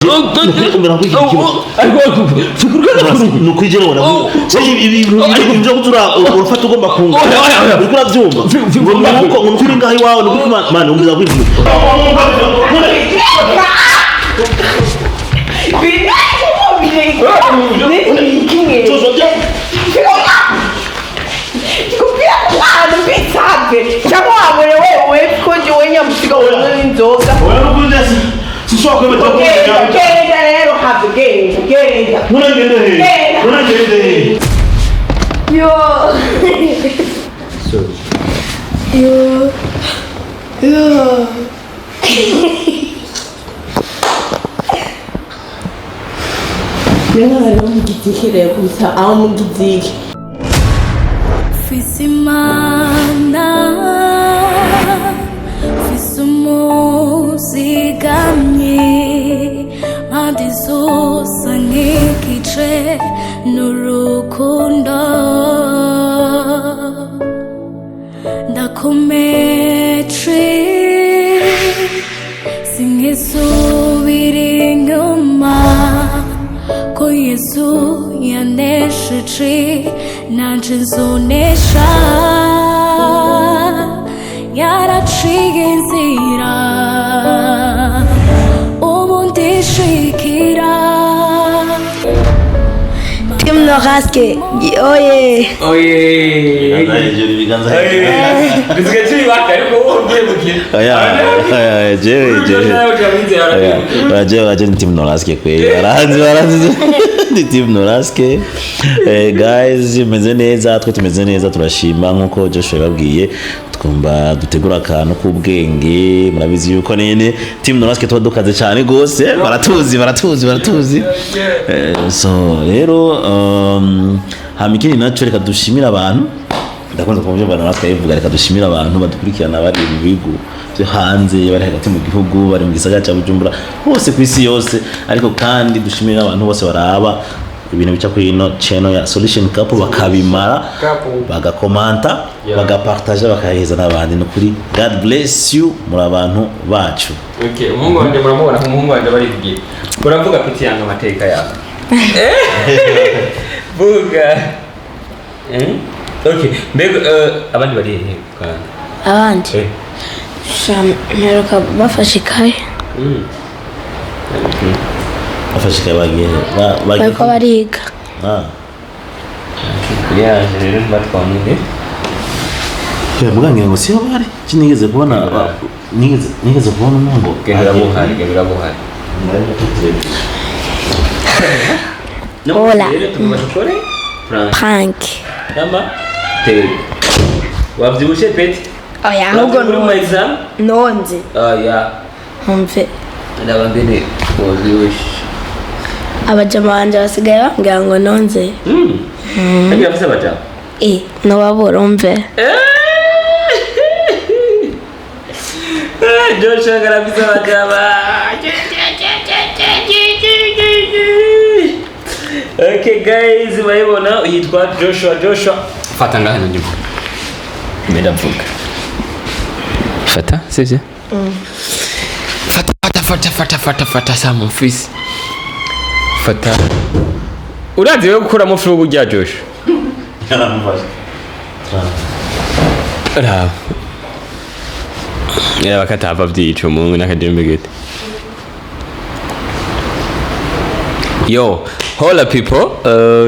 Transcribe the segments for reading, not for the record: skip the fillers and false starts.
Ni ukuri jewe ibintu byo kutura urafata ugomba kunga. Oya, oya. Uriko uravyumva ngo nuko ngo nukuri ngaho iwawe nukuri, man, umviza kuri. Cyangwa wabone wewe ko njyewe nyamusiga wewe n'inzoga. Oya, nukuri ndetse sinshobora kwemeza ko Genda, genda rero, have, genda, genda. Nturagende he? Nturagende he? Yo. Yo. Yo. Rero hariho mugiziki rero gusa aho mugiziki. Mfise Imana, mfise umuzigamyi, mpande zose nk'igice n'urukundo, ndakomeje, sinkisubira inyuma, ko Yesu yanesheje, nanje nzonesha, yaraciye inzira, ubu ndishikira. Team Noraske, oye! Oye. Hejuru ibiganza. Dusigaye turi bake, ariko wowe ugiye gukina. Oya, oya, jewe jewe. Oya, jewe jewe ni Team Noraske kweli. Baranzi, baranzi, ni Team Noraske. Guys, meze neza, twe tumeze neza, turashima. Nkuko Joshua yababwiye, twumva dutegura akantu k'ubwenge. Murabizi yuko nene Team Noraske tuba dukaze cyane gose, baratuzi, baratuzi, baratuzi. So rero hama ikindi naco, reka dushimire abantu. Ndakunze kumva natwe bivuga, reka dushimire abantu badukurikirana bari mu bihugu byo hanze, bari hagati mu gihugu, bari mu gisagara cya Bujumbura, hose ku isi yose. Ariko kandi dushimire n'abantu bose baraba ibintu bica kuri ino channel ya Solution Couple, bakabimara, Couple. bagakomanta, bagapartaja, bakaheza n'abandi. Ni ukuri, God bless you, muri abantu bacu. Okay, umuhungu wanjye muramubona, umuhungu wanjye barivugiye. Uravuga, petit yange, amateka yawe. Vuga. Eh? Okay, mbega abandi bari hehe kandi? Abandi? Eh. Sha, mperuka bafashe ikaye. Bafashe ikaye bagiye bagiye Bariko bariga. Ah. Yaje rero ntibatwamune. Ya mugangira ngo siho bari. Sinigeze kubona nigeze kubona umuntu. Genda buhari, genda buhari. Hola. Rero tugomba dukore prank. Prank. Yama. Tega. Wavyibushe, petit? Oya, ahubwo Uri mu exam? nonze. Ah ya. Nkumve. Ndaba ngene wavyibushe. Abajama banje basigaye bambwira ngo nonze. Kandi yafise abajama. Eh, nobabura, umve. Joshua arafise abajama. Okay guys, murabibona yitwa Joshua. Joshua. Fata ngaha nyuma. Ndavuga. Fata, sivyo? Fata, fata, fata, fata, fata, fata sa mon fils. Fata. Urazi wewe gukuramo flu burya, Joshua? Yaramufashe. Raba. Yaba katava vyica umuhungu n'akajembe gete. Yo, hola people,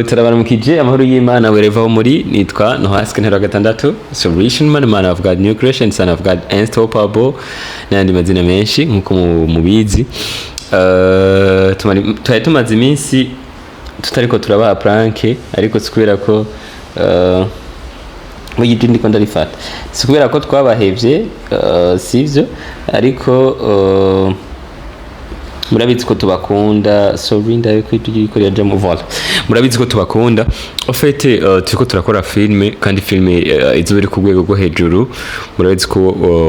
turabaramukije amahoro y'Imana wherever muri. Nitwa Nohaske Ntero gatandatu, Solution Man, Man of God, New Creation, Son of God, Unstoppable n'ayandi mazina menshi nkuko mubizi. Twari tumaze iminsi tutariko turabaha prank, ariko si kubera ko burya ibyo ndiko ndarifata, si kubera ko twabahevye, sivyo, ariko murabizi ko tubakunda. Sorry, ndabe ko ibyo iriko rirajamo. Voilà, murabizi ko tubakunda. En fait, turiko turakora filme, kandi filme izoba iri ku rwego rwo hejuru. Murabizi ko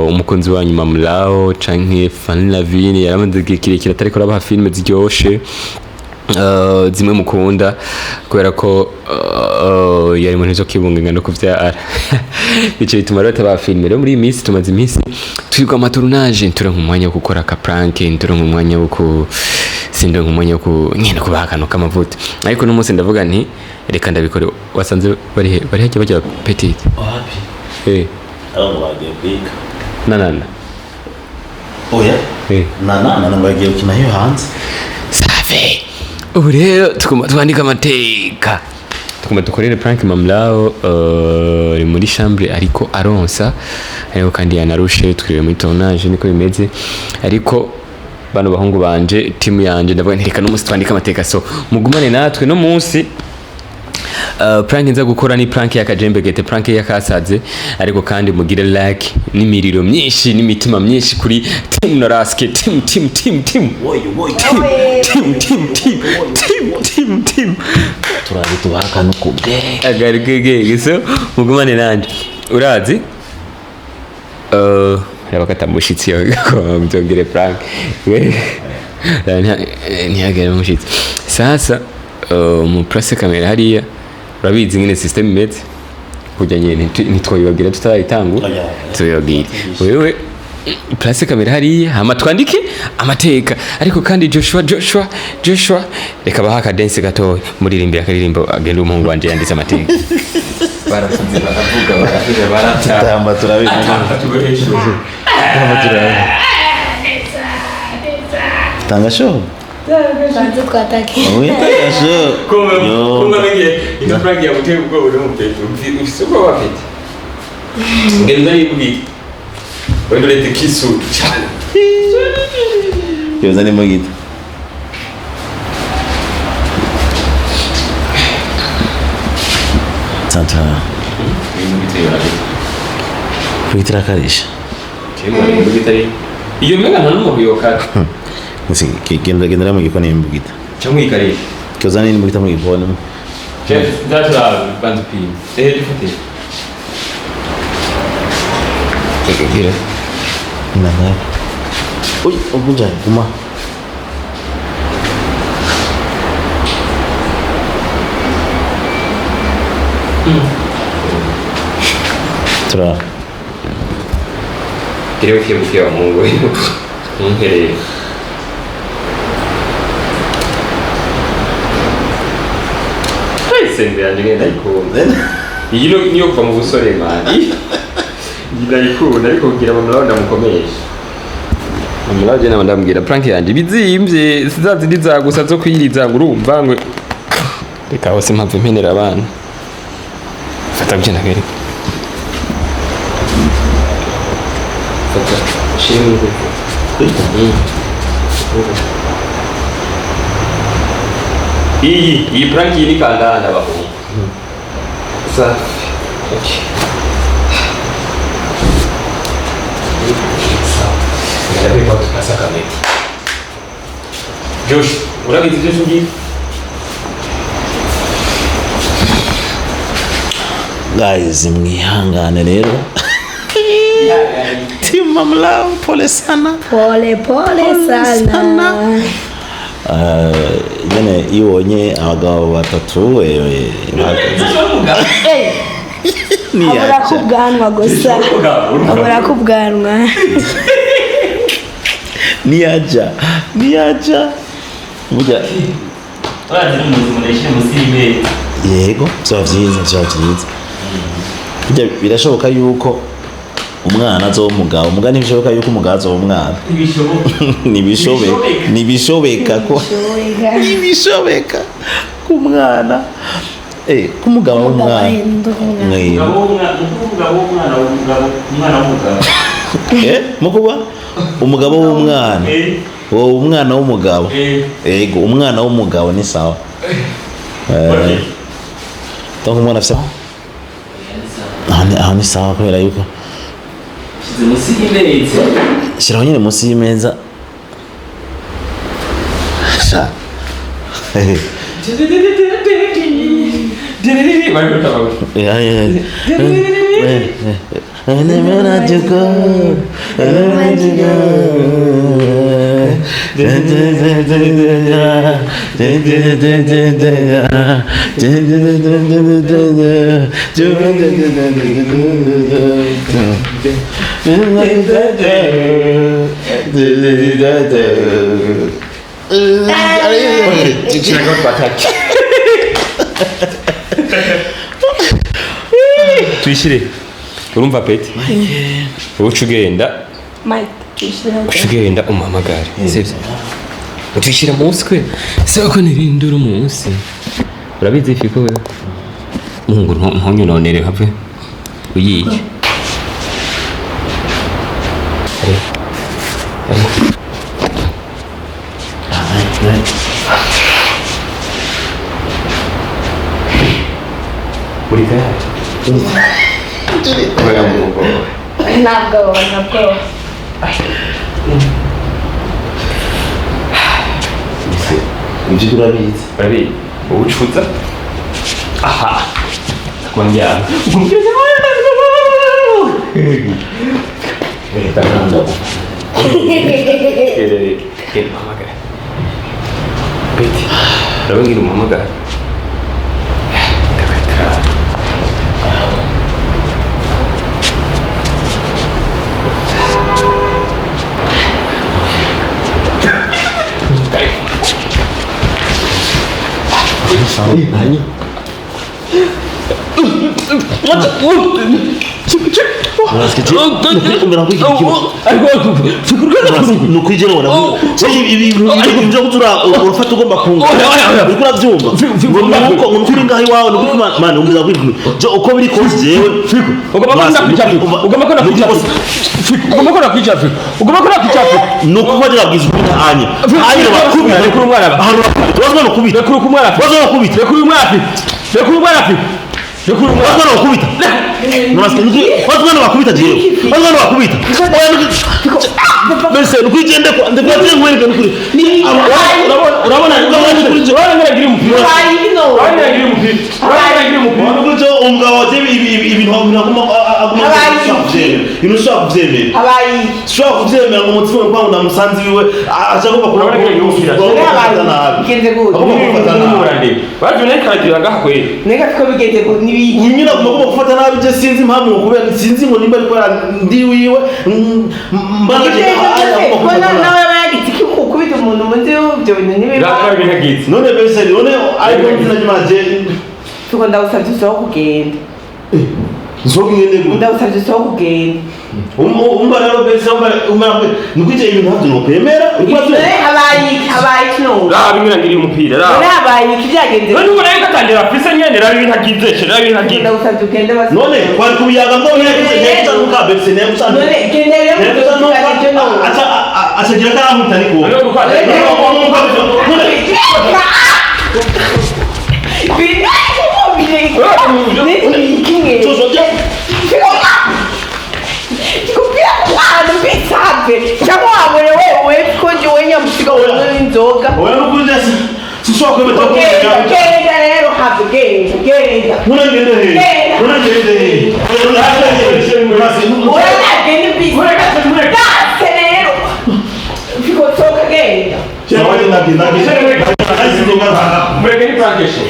umukunzi wanyu Mamulao canke Fanny Lavine yaramaze igihe kirekire atariko arabaha filme ziryoshe, zimwe mukunda, kubera ko yari mu zo kwibungenga no kuvyara. Ico bituma rero tabaha filme. Rero muri iyi minsi tumaze iminsi twirirwa ama tournage, turonka umwanya wo gukora aka prank, turonka umwanya wo ku sinzi. Sindonka umwanya wo nyene kubaha akantu k'amavuta, ariko n'umunsi ndavuga nti reka ndabikore. Wasanze bari he? Bari hajya bajya petite? Wapi? Eh. Abo bagiye kwiga. Nanana? Oya. Eh. Nana ngo yagiye gukina yo hanze. Safi. Ubu rero tugomba twandika amateka, tugomba dukorere prank Mamlao. Ari muri chambre ariko aronsa, ariko kandi yanarushe, twiriwe muri tournage, niko bimeze. Ariko bano bahungu banje, timu yanje, ndavuga nti reka n'umunsi twandike amateka. So mugumane natwe no munsi. Prank nza gukora ni prank y'akajembegete, prank y'akasaze. Ariko kandi mugire like n'imiriro myinshi n'imitima myinshi kuri team Noraske, team, team, team, team. Woyo woyo. Team, team, team, team, team, team, team. Turabe tubaha akantu kubwe. Agarigege. So mugumane nanje. Urazi, raba katamushitsi byongere prank ntihagere umushitsi. Sasa mu place kamera hariya, urabizi nyine system imeze kujya nyine, ntitwabibabwira tutarayitangura. Oya. Tubibabwire wewe place kamera hariya, hama twandike amateka. Ariko kandi Joshua, Joshua, Joshua, reka baha akadensi gatoya, muririmbira akaririmbo agenda. Umuhungu wanje yanditse amateka, baravuze, baravuga, baravuga, barata. Tamba turabizi. Tamba turabizi. Tanga show. Banze twatake. Oya, tanga show. Yo. Ino prank yamuteye ubwoba. Uri mupete ufise ubwoba afite, ngenda yibwiye wenda urete kisu cyane. Yoza ni mugita. Santa. Kuitira karisha. Iyo mbega nta n'umuntu yokata. Nsi genda gendera mu gikoni imbugita. Cyangwa uyikarisha. Kyoza ni imbugita mu gikoni. Ndatura banza upime ehe dufate. Gira. Nana. Uy, ubunja guma. Tura. Gira buke buke wa mungu ntumperere. Twese imbere yanjye ngenda ndayikunda iyi. Niyo kuva mu busore mani iyi ndayikunda, ariko kugira ngo murabona ndamukomeje. Murabona nama ndamubwira prank yanjye bizimvye, sizazindi zagusa zo kwiyiriza ngo urumva ngo reka hose mpamvu mpenera abana. Fata byina kwereka, fata shimwe ingufu. Iyi prank iyi ni kandanda bahungu. Safi. Okay. Ndabikwa tukasa kamera. Josh, urabizi ibyo ngiye? Guys, mwihangane rero. Team Mamlao, pole sana. Pole pole sana. Nyene iyo ubonye abagabo batatu bahagaze. Eh, abura Niyaca. kubwanwa gusa. Abura kubwanwa. Niyaja. Niyaja. Burya Urazi n'umuntu umuntu munsi y'imeza. Yego, byaba byiza, byaba byiza. Burya birashoboka yuko umwana azoba umugabo, umugani ntibishoboka yuko umugabo azoba umwana. Ntibishoboka. Ntibishoboka, ntibishoboka ko ntibishoboka ko umwana ko umugabo Umugabo w'umwana ahinduka umwana. Yego. Umugabo w'umwana, umugabo umwana w'umugabo. Mukuba umugabo w'umwana. Wowe umwana w'umugabo. Yego, umwana w'umugabo ni sawa. Donc umwana afise aho ni sawa kubera yuko Shyize munsi y'imeza. Shyiraho nyine munsi y'imeza sha. Bari gutaba. Yeah. I never let you go. I never let you go. Tuyishire. Urumva peti? Uca ugenda. Mike, tuyishire. Uca ugenda umuhamagare. Sivyo? Tuyishira munsi kwe. Soko nirindura umunsi. Urabizi ifi ko wewe? Mungu ntunyononere have. Uyiye. Uri tayari? Ntabwo, ntabwo. Ibyo turabizi. Urabizi? Ubucuza? Aha. Kwambia. Umuhamagara. Beti. Urabona umuhamagara. Urafata ugomba kunga uriko uravyumva ngo nuko uri ngaho iwawe nuko mani umbiza kwikuru jo uko biri kose jewe nuko ko nabwiza ukuri anye anye bakubita Rekura umwana. Wazwa nokubita Rekura umwana. Wazwa nokubita Rekura umwana. Rekura umwana. Rekura umwana. Wazwa nokubita wazwa nokubita jewe wazwa nokubita mbese nuko igende ndekwa nkwereke nukuri urabona nukuri je Urabona ngira umupira. Urabona ngira umupira. Urabona ngira umupira. Nukuri je umugabo waje ibintu aguma aguma ibintu ushobora kuvyemera Habaye ushobora kuvyemera ngo umutima we kwanga ndamusanze iwiwe aca agomba Urabona ngira umupira. gufata nabi bigenze gute? agomba gufata nabi Bavyo nayo karagira ngaha kweli. Nega ko bigenze gute nibiki? Nyine agomba gufata nabi je sinzi impamvu ngo kubera sinzi ngo nimba ariko ndi wiwe mbana je agomba Ko gufata nabi nawe aba yagize iki kukubita umuntu munsi y'ibyo bintu ntibiba. Ngaha binagitse. None bese none ariko nzina nyuma je Tuko ndagusabye usohoke kugenda. nsoga ingene gute Ndagusabye usohoke kugenda. Umva rero bese umva umva nukwije ibintu ntabyo nokwemera None habaye iki? Habaye iki none? Raba ngira ngira umupira. None Raba. habaye iki byagenze None gute? ubona yuko atangira afise nyene raba ibintu agize, raba ibintu agize. Ndagusabye ugende basi. None kwari kubiyaga ngo nekuza nuka bese nekuza None genda rero nekuza nuka ibyo none. acha achagira karamutari ariko None uko Inzoga. Oya nukunje sishobora kwemeza ko Genda rero have genda genda. None ngende he none ngende he Oya genda bisi. Dase rero. Fiko soka genda. Mureke ni plantation.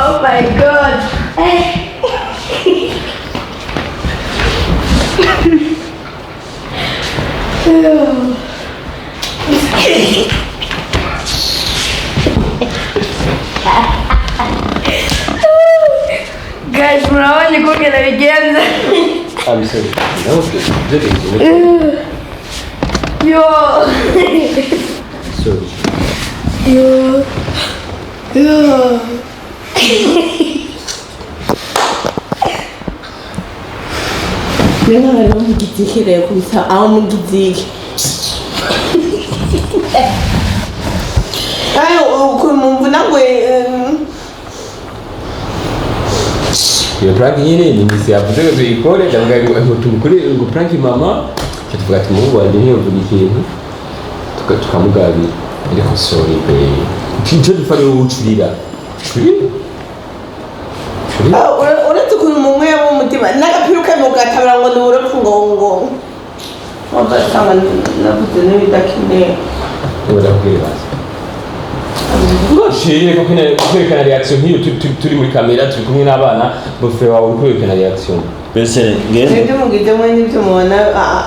Oh my God. Guys, murabona ukungene bigenze. I'm sorry. That was good. Yo. Sorry. Yo. Yo. Mbega bari bamugize rero kubisa aho mugize ayo ukuntu mvuna ngo Iyo prank nyine ni misi yavuze ngo tuyikore ndavuga ngo tumukore ngo prank mama tuvuga ati umuhungu wanjye ntiyovuga ikintu tukamugabira ariko sorry babe icyo dupfa rero ucurira curira curira. Uretse ukuntu munyweye w'umutima n'agapira ukamugatabara ngo ni uburapfu ngo ugasanga navuze n'ibidakenewe. Ndakubwira basi Urashiriye ko kwerekana reaction nk'iyo turi muri kamera turi kumwe n'abana bofre wawe uri kwerekana reaction. Bese ngende. Nibyo mugize mwe nibyo mubona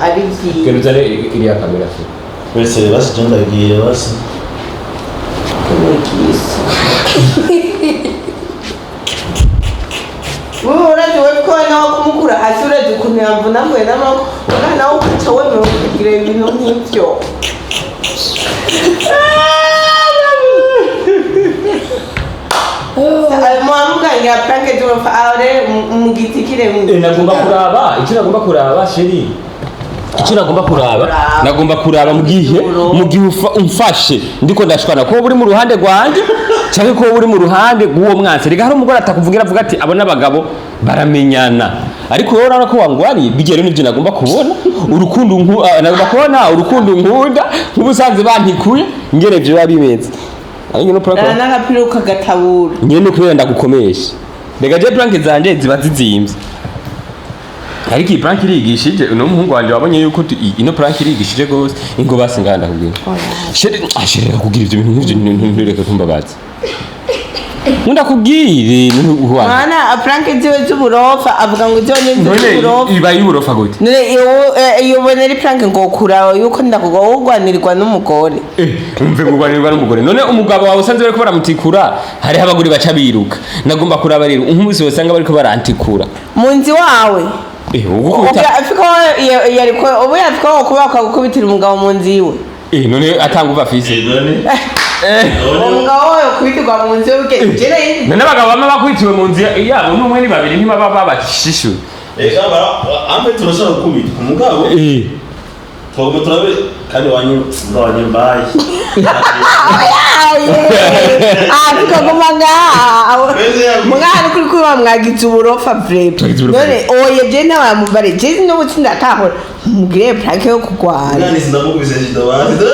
ari byiza. Genda uzane iriya kamera se. Bese basi je ndagiye basi. Wewe urazi we ko nawe kumukura hasi, urazi ukuntu yamvunaguye n'amaboko, umwana wo kwica wemewe kugira ibintu nk'ibyo. Muwamugangira prank z'urupfu aho rero mugitikire. Nagomba kuraba icyo nagomba kuraba, chérie, icyo nagomba kuraba, Kuraba. nagomba kuraba mu gihe umfashe ndiko ndashwana, ko uri mu ruhande rwanje cyangwa ko uri mu ruhande rw'uwo mwansi. Rega hari umugore atakuvugira, avuga ati abo n'abagabo baramenyana, ariko wowe urabona ko wangwariye bijya. Rero nibyo nagomba kubona, urukundo nagomba kubona urukundo nkunda nk'ubusanzwe bantikuye ngene byo biba bimeze, ariko no prank N'agapira ukagatabura. Nyene kubera ndagukomesha. Rega je prank zanje ziba zizimvye, ariko iyi prank irigishije. Uno muhungu wanje wabonye yuko ino prank irigishije gose. Ingo basi nganda kubwira chérie, ah chérie, kugira ivyo bintu nk'ivyo ntureke kumbabaza. Nkunda kubwire Mwana, prank ziwe z'uburofa, avuga ngo ziwe ni z'uburofa. Iba y'uburofa gute? None iyo ubona ari prank ngo kuraba yuko ndakugwa wogwanirirwa n'umugore. Umve, kurwanirwa n'umugore? None umugabo wawe usanze bariko baramutikura, hariho abagore baca biruka. Nagomba kuraba rero nk'umunsi wosanga bariko barantikura Mu nzu wawe. Ugukubita. Afiko yariko ubu yafiko wo kuba akagukubitira umugabo mu nzu iwe. None atanga uva afise. None Umugabo wawe kubitirwa mu nzu iwe jene. None abagabo bama bakwitiwe mu nzu yabo n'umwe ni babiri, ntibaba babashishuye. Ampe turashobora gukubita umugabo. Twagomba turabe kandi wanyu wanyu mbaye. Afiko guma ngaha mwana kuri kuba mwagize uburofa vrema. Twagize uburofa. None oye je nawamubare je n'ubu sindatahura mugire prank yo kurwana. Nani sindamukubise shida basi.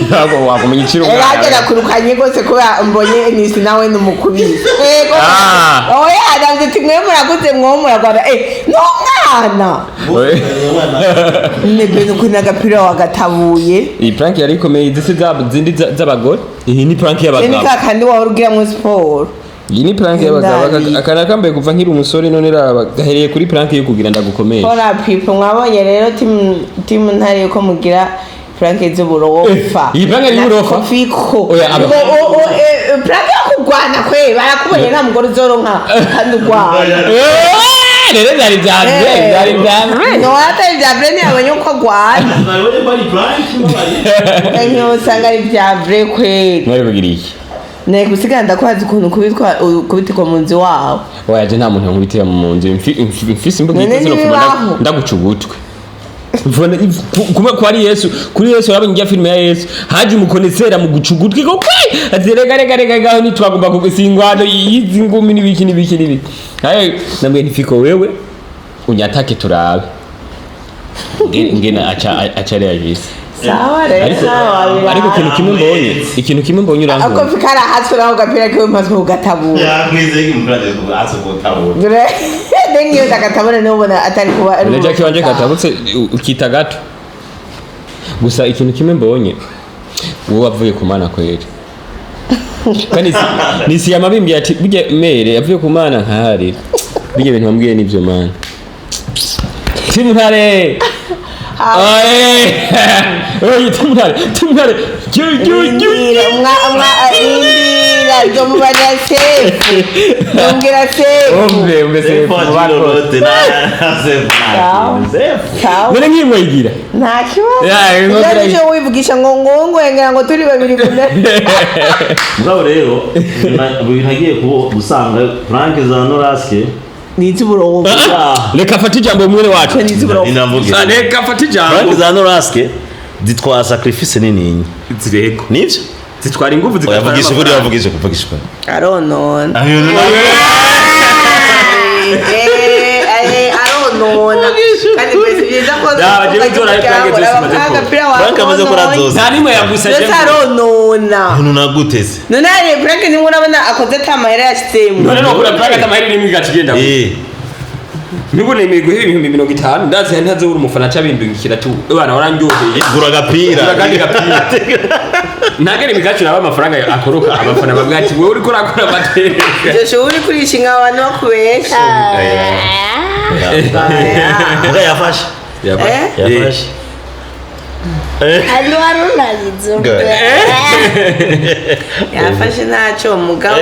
Ntabwo wakumenya iciro. Eragera kurukanye rwose kubera mbonye nisi nawe numukubise. Ego. Oya, ndavuze ati mwe murakuze mwo muragwana n'umwana. Nebe nuko n'agapira wagatabuye. Iyi prank yari ikomeye. Izi si za zindi z'abagore, iyi ni prank Ni y'abagabo. ka kandi wahora ugiramwo siporo. Iyi ni prank y'abagabo. Ndabi. Aka nakambaye kuva nkiri umusore. None raba gahereye kuri prank yo kugira ndagukomeye. Hora people, mwabonye rero team Ntare yuko mugira prank z'uburofa. Iyi prank ni y'uburofa? Fiko. Oya, Prank yo kurwana kwe barakubonye, nta mugore uzoronka kandi urwana. Rero byari bya mbere, byari bya mbere. No, atari bya vrai, ntiyabonye uko agwana. Nabonye ko ari prank mbaye. Nk'iyo usanga ari bya vrai kweri. Mwari kugira iki? Nari gusigara ndakwaza ukuntu kubitirwa mu nzu wawe. Oya, je nta muntu nkubitira mu nzu. Mfise imbuga None iteze no kumva ntibibaho. Ndaguca ugutwi. Mvona kuba kwari Yesu, kuri Yesu urabona njya filime ya Yesu, haje umukonesera mu guca ugutwi ko kwe ati rega rega rega gaho nitwagomba kugusingwano yizi ngumi n'ibiki n'ibiki n'ibiki. Haye namwe ntifiko wewe unyatake turabe ngena aca reagise. Sawa rero. Ariko Sawa. ariko ikintu kimwe mbonye Ako urankunda. fikara hasi naho gapira kiwe mpatwe kugatabura. Yakwize implante asokotabura. Dengiyo ndagatabura niho ubona atari kuba ari. None Jack wanje katabutse ukita gato gusa. Ikintu kimwe mbonye, wowe wavuye ku Mana kweri, kandi nisi yamabimbye ati burya mere yavuye ku Mana nkaharira burya ibintu wambwiye nivyo. Mana, Team Ntare, oye oye, Team Ntare, Team Ntare, ju ju ju. Indira mwa mwa indira ryo mubarira sefu nongera sefu. Umve umve se. Sawa. None nkimwe igira. Nta kibazo. Ya, Iyo nicyo wivugisha ngo ngo ngo turi babiri kumwe. Mugabo rero ibintu agiye gusanga prank za Noraske. Ni iz'uburobo. Reka afate ijambo mwene wacu. Ni iz'uburobo. Inavuge. Ah, reka afate ijambo. Prank za Noraske zitwara sacrifice nini? Zirego. Nivyo? Zitwara ingufu, Oya, zigatwara vugisha ukuri. amafaranga. Vugisha ukuri, vugisha ukuri. Aronona. Aronona kandi mbese byiza ko Ya, jewe nzora prank zose maze gukora. agapira wawe. Prank amaze gukora zose. Nta nimwe yagusa. Ndetse aronona. Ukuntu naguteze. None hari prank nimwe urabona akoze ata mahera yashyizemo? None nokura prank atamahera rimwe igaca igenda. Nubwo nemeye guhera 50,000, ndazi ntazobura umufana aca bindungikira tu bana warandyoheye. Gura agapira. Gura akandi gapira. Ntagere imikacu naba amafaranga akoroka, abafana bavuga ati wowe uriko urakora amateka. Joshua, uri kurisha inka abantu bakubesha. Muga yafashe. Eh? Yafashe. Hano hari unarize. Good. Yafashe ntacyo mugabo,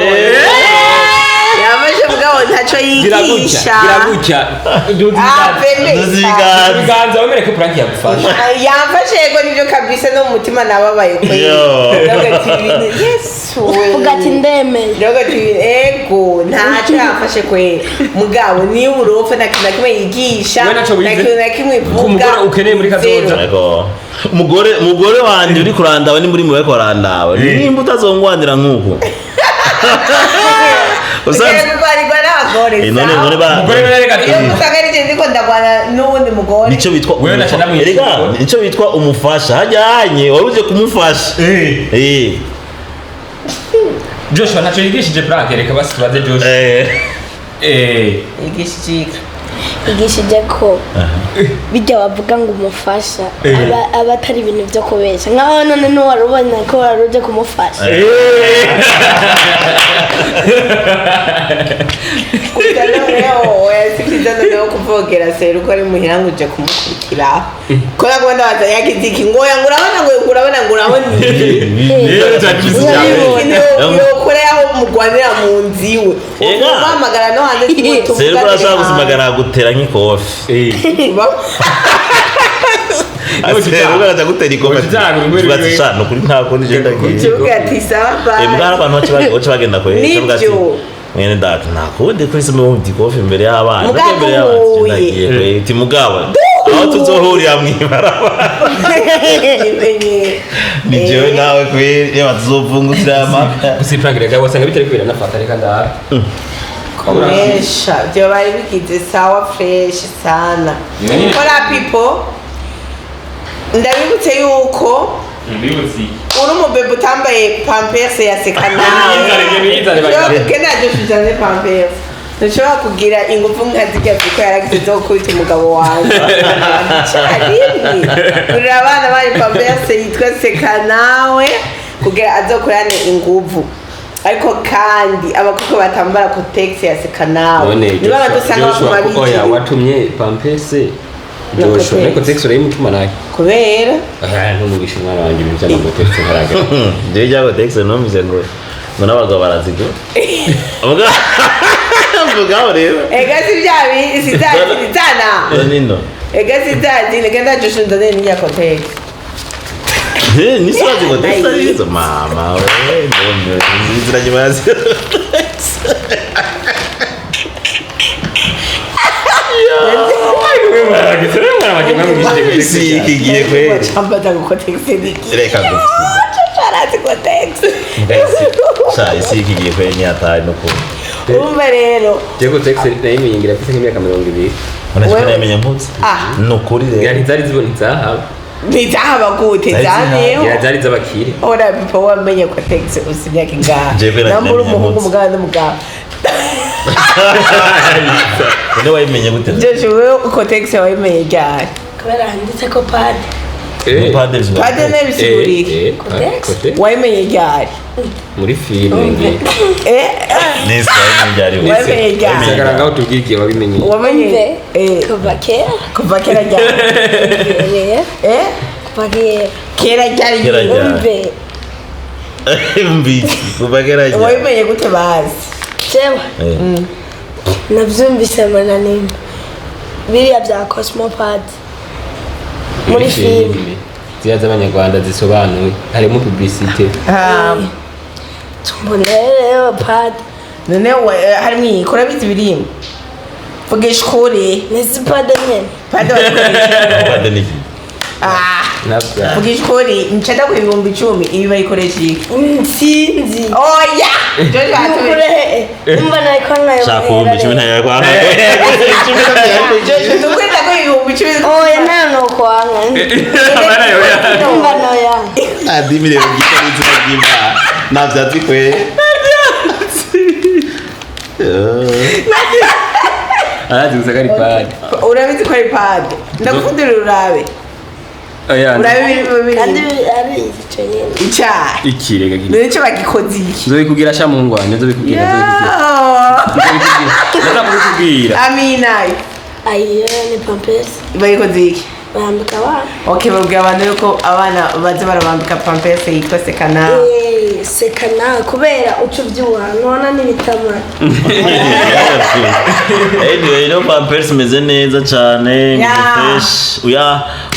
yafashe mugabo ntacyo Gira gutya, yigisha. gira gutya. Duza Ah, ibiganza. pembe. Duza ibiganza. Ibiganza wemere ko prank yagufasha. Yamfashe yego, nibyo kabisa, no mu mutima nababaye kweli. Yo. Ndavuga ati Yesu we. Uvuga ati ndemeye. Ndavuga ati ego, ntacyo yamfashe kweli, mugabo ni uburofa, nta kintu na kimwe yigisha. We ntacyo wize? Nta kintu na kimwe ivuga. Ku mugore ukeneye muri kazoza. Zero. Ego. Umugore wanje uri kurandaba, ni muri mwe bariko barandaba, nimba utazongwanira nk'uku Ugiye usanze kurwanirwa n'abagore. Eh, none Sawa. none ba Umugore we reka Iyo usanga ari jye ndiko ndagwana n'uwundi mugore. Nico bitwa Wewe naca ndamwica. Erega nico bitwa umufasha, hajyanye wari uje kumufasha. Eh. Joshua ntacyo yigishije prank, reka basi tubaze Joshua. Eh. Eh. Yigisha icika. Igishije ko bijya bavuga ngo umufasha aba atari ibintu byo kubeshya, nkaho none n'uwari ubona ko wari uje kumufasha. Gusa noneho oya, si byiza noneho kuvogera seru ko ari muhira ngo uje kumukurikira, ko nagomba ndabaza yagize iki, ngo oya, ngo urabona, ngo urabona, ngo urabona iki. Urabibona. Yokora aho mugwanira mu nzu iwe. Ega. Umuhamagara no hanze. Seru arashaka gusimagara gutera nk'ikofi. Seru araza gutera ikofi. Utitanga, Tubatse sha nukuri nta kundi je ndagiye. Tuvuga ati sawa. Eh, mbwa hari abantu baca bagenda kwe. Nibyo. Bavuga ati, mwene data nta kundi kuri se mu ikofi imbere y'abana. Mugabo Imbere y'abana uhuye. ndagiye kwe. Ati mugabo aho tuzohurira mw'ibarabara. Ni jewe nawe kwe, yewe tuzovungutira amaka. Gusa prank reka wasanga bitari kubera nafata, reka ndara. Komesha byo bari bigize sawa, fresh sana. Kora people, ndabibutse yuko Mbibutsi. uri umubebe utambaye pampers ya seka nawe. Bizane, bizane. Kena dushizane pampers, ntushobora kugira ingufu nka zirya ziko yaragize zo gukubita umugabo wanjye icyarimwe. Kurira abana bari pampers yitwa seka nawe kugira azokurane inguvu, ariko kandi abakobwa batambara kotex ya seka nawe None niba badusanga Joshua, baguma oya, bigira. watumye pampese Na Joshua. Kotex. Ariko Kotex urayimutuma nawe. Kubera Ah, ntumugisha umwana wanjye ibintu by'amakotex ntaragera. Jewe rya kotex numvise ngo n'abagabo barazigura. Mugabo mugabo rero. Ega si bya si bya zana. Nino. Ega si bya zina genda Joshua nzane n'iya kotex. Eh, ni sura kotex arizo mama we, ndombe nzira nyuma ya kotex. Si iki gihe kweli. Wacambata kotex niki? Reka gusa. Arazi kotex. Sha isi iki gihe kweli ni hatari no ku. Umva rero. Jewe Kotex nayimenye ngira mfise nk'imyaka 20. Unashika Wewe- namenye mpuzi. Ah. Nukuri Ngira rero. ntizari zibona izahaba. Ntizahaba gute? Zari Zaneho. Ngira zari iz'abakire. Ora bipo wamenye kotex usi imyaka ingahe? Jewe Nambura namenye umuhungu mpuzi. umugabo n'umugabo. None wayimenye gute? Joshua, wewe kotex wayimenye ryari? Kubera handitse ko padi. Umupadiri zuba. Pade nebisigurike. Kotex? Wayimenye ryari? Muri filime ngira. Eh. Nisi wayimenye ryari we? Wayimenye ryari? Bisagara ngaho tubwire igihe wabimenye. Wamenye Umve. eh Kuva kera. Kuva kera ryari? Kera. Eh. Kuva kera. Kera ryari? Kera ryari. Umve. Mbiki kuva kera ryari. Wayimenye gute bazi? Jewe Eh. nabyumvise mbona nimba biriya bya cosmopad muri filime. Ziriya z'abanyarwanda zisobanuye harimo publicité. Ah, Tumbona rero padi. None harimo iyi kora bizi birimo. Vugisha ukuri. N'izi padi nyene. Pade bayikoresha. Umupadiri ni iki? Ah. Nabyo. Vugisha ukuri, nshaka ku 10,000 ibi bayikoresha iki? Sinzi. Oya! Joshua atubwire. Nukure umva nariko nkayo. Shaka 10,000 ntayo kwanga. Joshua tukwita ko 10,000. Oya, nta nokwanga. Umva noya. Adimi rero gito n'izina ry'Imana. Ntavyatsi kwe. Arazi gusa ko ari padi. Urabizi ko ari pade. Ndagufundira urabe. Oya. Urabe ibirimo Kandi birimo. ari igice nyene. Icyayi. Ikirega kiri. None icyo bagikoze iki? Nzobikubwira sha mungu wanje, nzobikubwira, nzobikubwira. Yo! Nzobikubwira. Ndaza kubikubwira. Amina. Ayo ni pampers. Bayikoze iki? Bayambika abana. Okay, babwira abantu yuko abana baza barabambika pampers yitwa Seka Nawe. Eh, Seka Nawe kubera uca ubyibuha nubona n'ibitamara. Anyway, ino pampers imeze neza cyane, imeze fresh.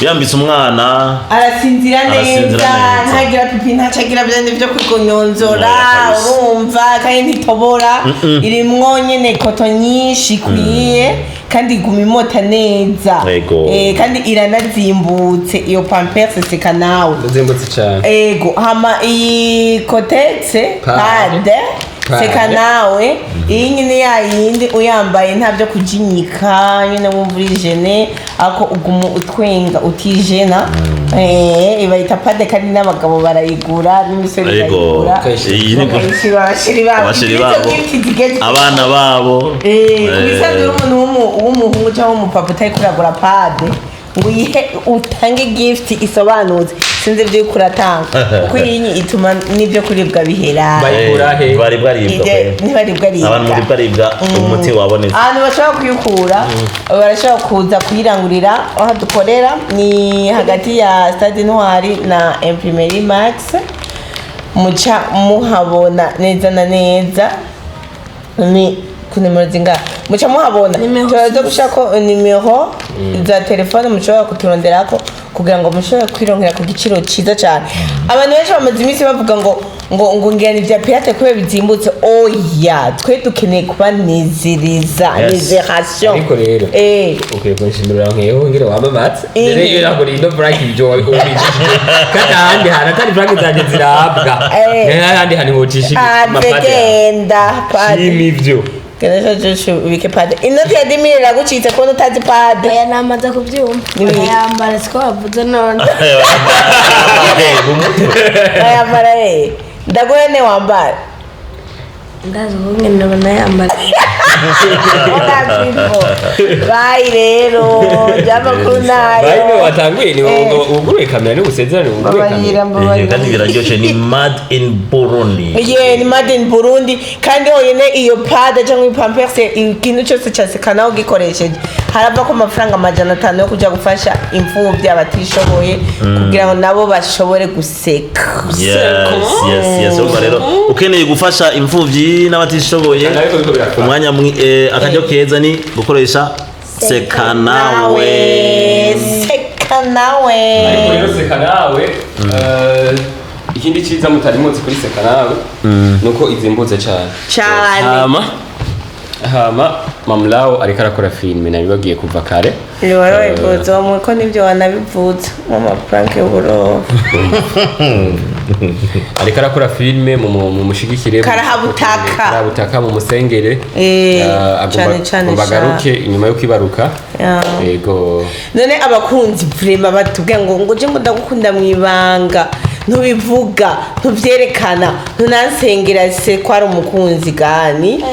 Uyambitse umwana arasinzira Arasinzira neza, neza. ntagira pipi, ntacagira bya byo kwigonyonzora. Oya, kabisa. Urumva kandi ntitobora, irimwo nyene coton nyinshi ikwiye kandi iguma imota neza. Yego. Kandi iranazimbutse iyo pampers Seka Nawe. Ndazimbutse cyane. Ego, hama iyi Kotex Pad. pad Pad. Seka Nawe, iyi nyine ya yindi uyambaye nta byo kujinyika nyine, wumva uri gêné ako uguma utwenga utijena. Ibayita pad kandi n'abagabo barayigura n'imisore Yego. irayigura. Iyi ni Bakayishyira abashiri babo. Abashiri babo. Izo gift zigezweho. Abana babo. Ku bisanzwe umuntu w'umuhungu cyangwa w'umupapa utari kuragura pad ngo uyihe utange gift isobanutse, sinzi ibyo uriko uratanga, kuko iyi nyi ituma n'ibyo kuribwa bihera. Bayikura he? Baribwa aribwa. Ntibaribwa aribwa. Abantu muribwa aribwa, umuti wabonetse. Ahantu bashobora kuyikura, barashobora kuza kuyirangurira aho dukorera, ni hagati ya Stade Intwari na Imprimerie Max, muca muhabona neza na neza. Ni ku nimero zingahe muca muhabona? Nimero Turaza gushaka nimero za telefone mushobora kuturonderako kugira ngo mushobore kwirongera ku giciro cyiza cyane. Abantu benshi bamaze iminsi bavuga ngo ngira ni ibya pirate kubera bizimbutse. Oya, twe dukeneye kubanezereza. Nezeration. Ariko rero ukwiye kunshimira nkeho ngira wamamaze. Rero iyo nakora ino prank, ibyo wabijishije kandi ahandi hantu atari prank zanjye zirabwa. Ahandi hantu hocisha amapade. Genda pad. Shima ivyo. Genda Joshua, ubike pad. Inoti ya 10,000 iragucitse kubona utazi pad. Oya, namaze kubyumva. Ni- Ayambara siko bavuze none. Ayambara ndaguhe ne wambara. Ndazi ukungene banayambara. Bayi rero by'amakuru nayo. Bayine watanguye ni wuguruye kamera, ni usezerane wuguruye Mbabarira. kamera. Mbabarira. Kandi biraryoshe, ni made in Burundi. Ye, ni made in Burundi kandi honyine iyo pad cyangwa ipampers, ikintu cyose cya Seka Nawe ugikoresheje harava ko amafaranga 500 yo kujya gufasha imfubyi, abatishoboye, kugira ngo nabo bashobore guseka. Yes, urumva rero ukeneye gufasha imfuvyi n'abatishoboye, Ariko biriko birakora. umwanya akaryo keza ni gukoresha Seka Nawe. Seka Nawe. Ariko rero Seka Nawe, ikindi cyiza mutari muzi kuri Seka Nawe nuko izimbutse cyane. Cyane. Hama Mamulao ariko arakora filime, nabibabwiye kuva kare. Warabivuze wamwe ko nibyo wanabivuze mu maprank y'uburofa. Ariko arakora filime, mu mushigikire. Karahabutaka. Karahabutaka, mu musengere. Cane cane. Agomba Sha. agaruke inyuma yo kwibaruka. Yego. None abakunzi vraiment batubwira ngo je ngo ndagukunda mu ibanga, ntubivuga, ntuvyerekana, ntunansengera, se ko ari umukunzi gani?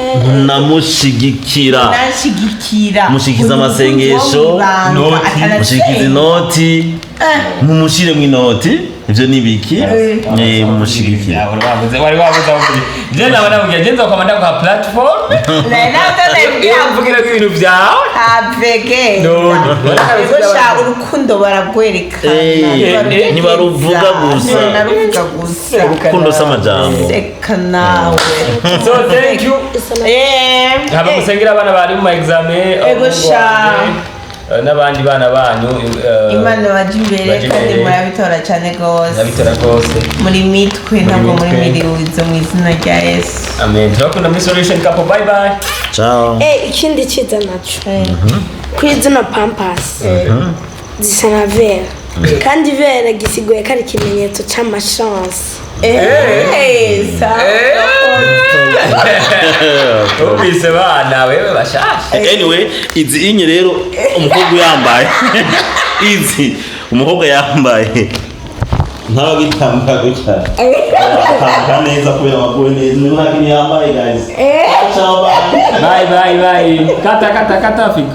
Namushigikira. Nanshigikira. Mushikiza amasengesho, mushikiza inoti, mumushire mu inoti, ivyo ni biki? Mumushigikira. Wari wabuze aho uvuye. Je nawe namubwira, je nzokwama ndaguha platform iyo mvugira ko ibintu byawe. Avege. None. Sha, urukundo baragwerekana. Ntibaruvuga gusa. Ntibanaruvuga gusa. Urukundo si amajambo. Seka Nawe. So thank you. Haba musengera abana bari mu ma examen. Ego sha. N'abandi bana banyu. Imana baje imbere. Baje Kandi imbere. murabitora cyane rwose. Murabitora rwose. Muri mitwe, ntabwo muri mitwe. miriwizo, mu izina rya Yesu. Amen. Turakunda muri Solution Couple. Bye bye. Ciao. Ikindi ciza naco kuri zino pampers zisa na vert, kandi vert gisiguye ko ari ikimenyetso c'amashance. Sawa. Numvise bana wewe bashasha. Anyway, izi inye rero umukobwa uyambaye, izi umukobwa yambaye ntaba gitambika gutya, atambuka neza kubera amaguru neza, niba nta kintu yambaye. Guys, ciao, bye. Bye bye bye. Kata kata kata fika.